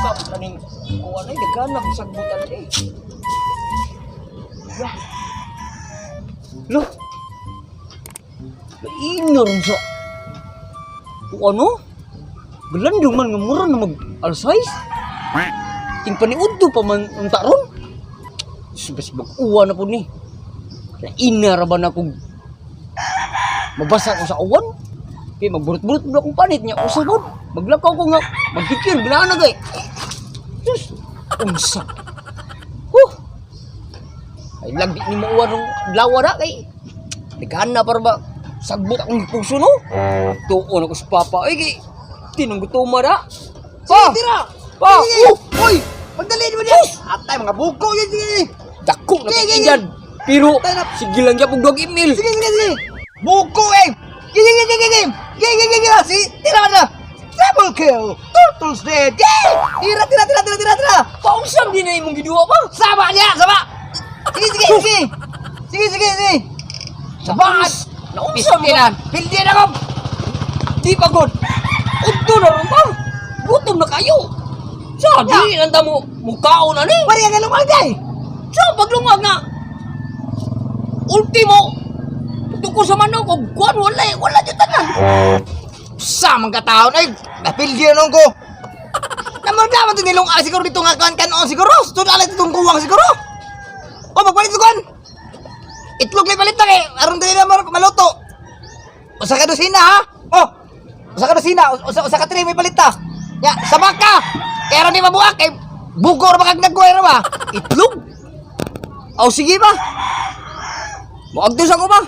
Unsa kaning kuan ay dagana ko sagbutan eh. Ya. Lo. Maingon sa kung ano? Galandong man nga mura na mag alas 6. Ting paniudto pa man unta ron. Subas mag-uwa na po ni. Naina ra ba na kung mabasa ko sa uwan? Kay magburot-burot mo akong panit niya. Usa gud. Maglakaw ko nga magkikir ginana kay. Sus, unsa. Huh. Ay lagi ni mo uwan ng adlaw na kay. Nagana para ba sagbot akong puso no? Tuon ako sa papa. Ay kay tinong gutuma ra. Pa! Tira! Pa! Sige! Oh! Uy! Pagdali mo niya! Atay, mga buko yun! Sige! Dako na Sige, kay sige. edad. Pero Tayo na. sige lang gyapon dog email. Sige, sige, sige! Buko eh! Sige, sige, sige, sige! Sige, sige, sige! Sige, tira man na! Triple kill! Turtles dead! Yay! Tira, tira, tira, tira, tira, tira! Pausam din na imong giduha pa. Sama niya! Sama! Sige, sige, sige! Sige, sige, sige! Sama! Naunsa mo Pistilan! Pildi na ko! Di pa god. Udto na ron pa. Gutom na kayo. Sa di lang ta mo mukaon ani. Pari ang galungag day! Sa paglungag nga. Ultimo. Tuko sa manok og kuan wala eh, wala jud tanan. Sa mga katao na napildi na nung ko! Namar naman ito nilong siguro dito nga kan kanon siguro! Stud alay itong kuwang siguro! O magpalit ito kan! Itlog na ipalit na kay! Aron dali na maluto! Usa ka dosina ha! Oh! Usa ka dosina! Usa ka tray may palit ta! Ya, sabak ka! Kaya aron di mabuak kay bugor ba kag nagkuhay ra ba? Itlog. Aw sige ba. Moagto sa ko ba.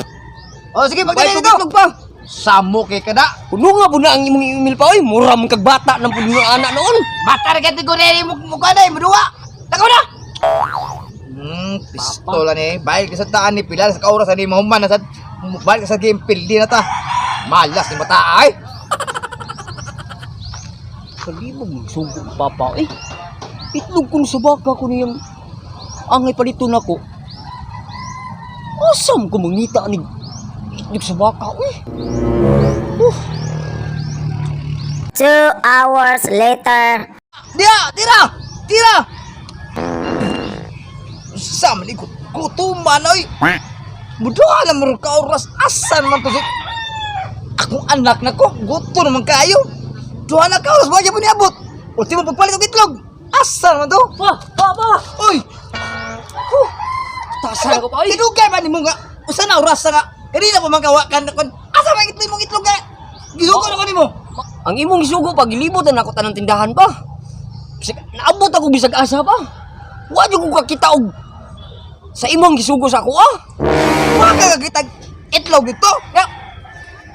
O sige, Bayad pagdali kog dito! itlog pa. Samo kay kada! Kuno nga po na ang imong email pa oy, mura man kag bata ng puno anak noon. Bata ra kay ko rin mo mukha na muduwa. Takaw na. Pistola ni. Bayad ka sa taan ni pila sa oras ani mahuman na sa bayad ka sa game pildi na ta. Malas ni mata ay. Kalibog sugo ang papa eh. Itlog kun sa baka ko niyang angay palito nako. Asam ko mangita ni itlog sa baka eh. 2 hours later. Dira, tira. Tira. Sa man ikot kutuman oy. Muduha na mo ka oras asan man to si akong anak na ko guto naman kayo. Duha na ka oras ba po niabot. Ultimo pagpalit og itlog. Asan man to? Pa, pa, pa. Oy, Tasa ko pa oy. Tinugay ba nimo nga? Usa na oras nga. Kanina pa man kawa kan kon. Asa man itlog mong itlog nga? Gisugo na ko nimo. Ang imong gisugo pag gilibutan ako tanang tindahan pa. Bisag, naabot ako bisag asa pa. Wa jud ko kakita og sa imong gisugo sa ako ah. Wa ka kakitag itlog dito. Nga.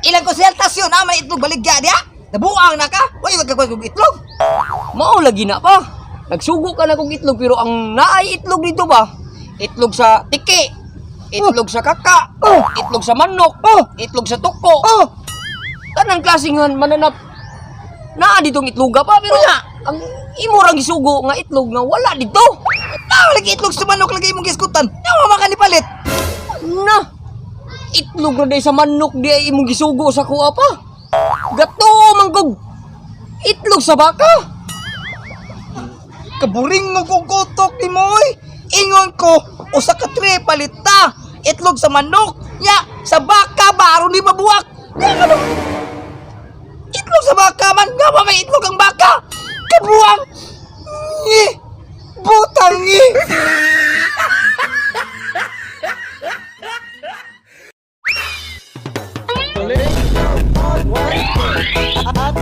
Ilang konsultasyon na may itlog baligya diha. Nabuang na ka. Wa ka kag itlog. Mao lagi na pa. Nagsugo ka na kong itlog pero ang naay itlog dito ba? Itlog sa tiki, itlog sa kaka, Oh. itlog sa manok, Oh. itlog sa tuko. Oh, Tanang klaseng mananap. Naa ditong itloga pa pero Wala. ang imo rang gisugo nga itlog nga wala dito. tao lagi itlog sa manok lagi imong giskutan. Nyawa man ka ni palit. Na. Itlog ra day sa manok di ay imong gisugo sa kuha pa. Gato man kog itlog sa baka. Kaburing mo kong kutok ni mo oy. Ingon ko usa ka tray palit ta. Itlog sa manok. Nya sa baka ba aron di mabuak. Nya ka itlog sa baka man nga ba may itlog ang baka? Kabuang. Ngi. Butang ngi. At